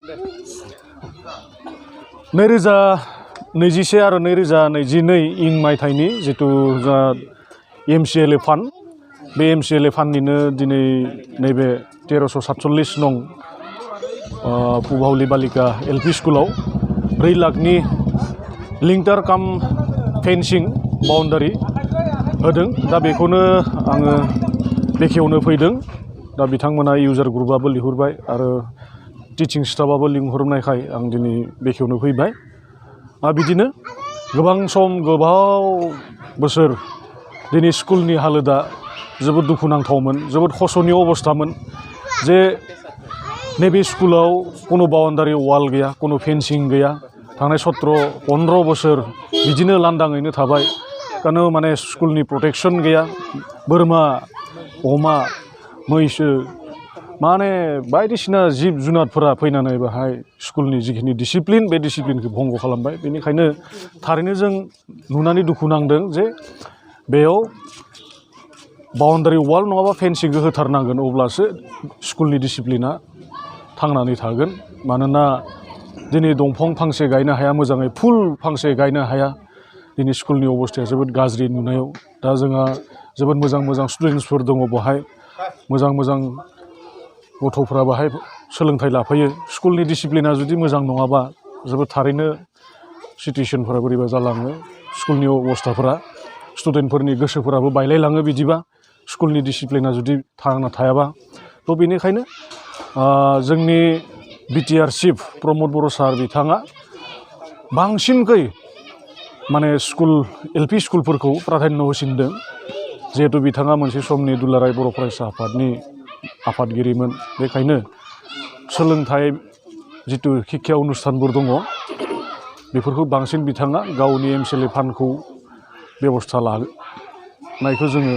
2021 आरो 2022 इं मायथाइनि जितु जा MCLA फान्ड बे MCLA फान्डनिनो दिनै नैबे 1347 नं पुबावली बालिका LP स्कुलाव 4 लाखनि लिंटार काम फेन्सिं बाउन्डारि होदों। दा बेखौनो आङो बेखेवनो फैदों। दा बिथांमोना इउजार ग्रुपआबो लिंहरबाय आरो टिचिं स्टाफआबो लिंहरनायखाय आं दिनै बेखेवनो फैबाय। बिदिनो गोबां सम गोबाव बोसोर दिनै स्कुलनि हालोदा जोबोद दुखुनांथावमोन, जोबोद खसनीय अबस्थामोन जे नैबे स्कुलाव कोनो बाउन्डारि वाल गैया, कोनो फेन्सिं गैया। थांनाय 17-15 बोसोर बिदिनो लांदाङैनो थाबाय। कानो माने स्कुलनि प्रटेक्शन गैया। बोरमा, अमा, मैसो माने बायदिसिना जिब जुनारफोरा फैनानै बेहाय स्कुलनि जिखिनि डिसिप्लिन बे डिसिप्लिनखौ भंग खालामबाय। बेनिखायनो थारैनो जों नुनानै दुखु नांदों जे बेयाव बाउन्डारि वाल नङाबा फेन्सिंखौ होथारनांगोन, अब्लासो स्कुलनि डिसिप्लिना थांनानै थागोन। मानोना दिनै दंफां फांसे गायनो हाया, मोजाङै फुल फांसे गायनो हाया। दिनै स्कुलनि अबस्थाया जोबोद गाज्रि नुनायाव। दा जोंहा जोबोद मोजां मोजां स्टुडेन्टसफोर दङ बेहाय, मोजां मोजां गथ'फ्रा बेहाय सोलोंथाइ लाफैयो। स्कुलनि डिसिप्लिना जुदि मोजां नङाबा जोबोद थारैनो सिटुएशनफोरा बोरैबा जालाङो। स्कुलनि अबस्थाफोरा स्टुडेन्टफोरनि गोसोफोराबो बायलायलाङो बिदिबा, स्कुलनि डिसिप्लिना जुदि थांना थायाबा। थ' बेनिखायनो जोंनि BTR चिफ प्रमद बर' सार बिथाङा बांसिनखै माने स्कुल LP स्कुलफोरखौ प्राधान्य होसिनदों। जिहेतु बिथाङा मोनसे समनि दुलाराय बर' फरायसा आफादनि आफादगिरिमोन। बेखायनो सोलोंथाइ जितु शिक्षा अनुष्ठानफोर दङ बेफोरखौ बांसिन बिथाङा गावनि MCLA फान्डखौ बेबस्था लानायखौ जोङो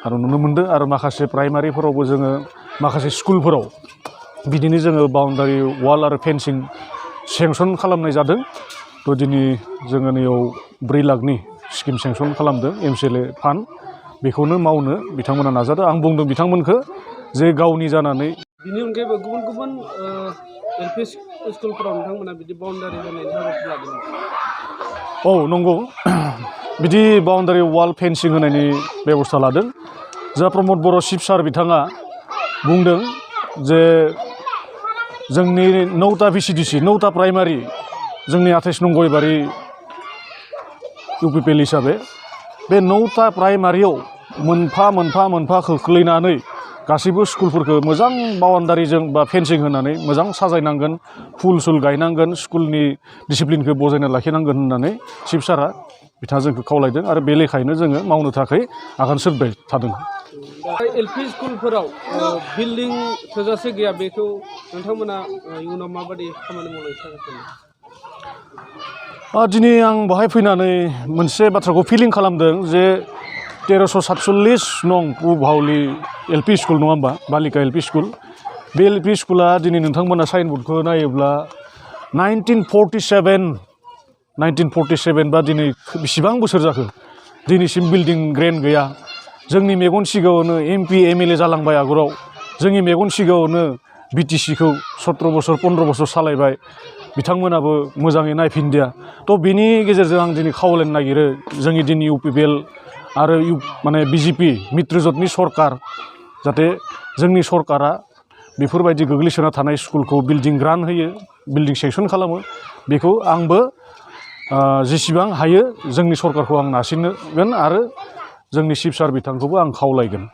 आरो नुनो मोनदों। आरो माखासे प्राइमारिफोरावबो जोङो माखासे स्कुलफोराव बिदिनो जोङो बाउन्डारि वाल आरो फेन्सिं सेंसन खालामनाय जादों। थ' दिनै जोङो नैयाव 4 लाखनि स्किम सेंसन खालामदों MCLA फान्ड। बेखौनो मावनो बिथांमोना नाजादों। आं बुंदों बिथांमोनखौ जे गावनि जानानै बिनि अनगायैबो गुबुन गुबुन LP स्कुलफोराव नोंथांमोना बिदि बाउन्डारि होनायनि हाबाफारि लादों। औ नंगौ, बिदि बाउन्डारि वाल फेन्सिं होनायनि बेबस्था लादों। जा प्रमद बर' चिफ सार बिथाङा बुंदों जे जोंनि 9टा VCDC 9टा प्राइमारि जोंनि 28 नं गयबारि UPPL हिसाबै बे 9टा प्राइमारियाव मोनफा खोख्लैनानै गासैबो स्कुलफोरखौ मोजां बाउन्डारिजों बा फेन्सिं होनानै मोजां साजायनांगोन, फुल सुल गायनांगोन, स्कुलनि डिसिप्लिनखौ बजायना लाखिनांगोन होननानै चिफ सारा बिथाङा जोंखौ खावलायदों। आरो बे लेखायैनो जोङो मावनो थाखाय आगान सुरबाय थादों। LP स्कुलफोराव बिल्डिं थोजासे गैया, बेखौ नोंथांमोना इयुनाव माबायदि खामानि मावनो सानो? दिनै आं बाहाय फैनानै मोनसे बाथ्राखौ फिलिं खालामदों जे 1347 नं पुबावली LP स्कुल नङा होमबा, बालिका LP स्कुल। बे LP स्कुला दिनै नोंथांमोना साइनबर्डखौ नायोब्ला 1947 बा दिनै बेसेबां बोसोर जाखो दिनैसिम बिल्डिं ग्रेन्ड गैया। जोंनि मेगन सिगाङावनो MP MLA जालांबाय आगोलाव। जोंनि मेगन सिगाङावनो BTCखौ 17 बोसोर 15 बोसोर सालायबाय। बिथांमोनाबो मोजाङै नायफिनदिया। थ' बेनि गेजेरजों आं दिनै खावलायनो नागिरो जोंनि दिनै UPPL आरो माने BJP मित्रजोटनि सरकार, जाहाथे जोंनि सरकारा बेफोरबायदि गोग्लैसोना थानाय स्कुलखौ बिल्डिं ग्रान्ट होयो, बिल्डिं सेंसन खालामो। बेखौ आंबो जेसेबां हायो जोंनि सरकारखौ आं नारसिनगोन आरो जोंनि चिफ सार बिथांखौबो आं खावलायगोन।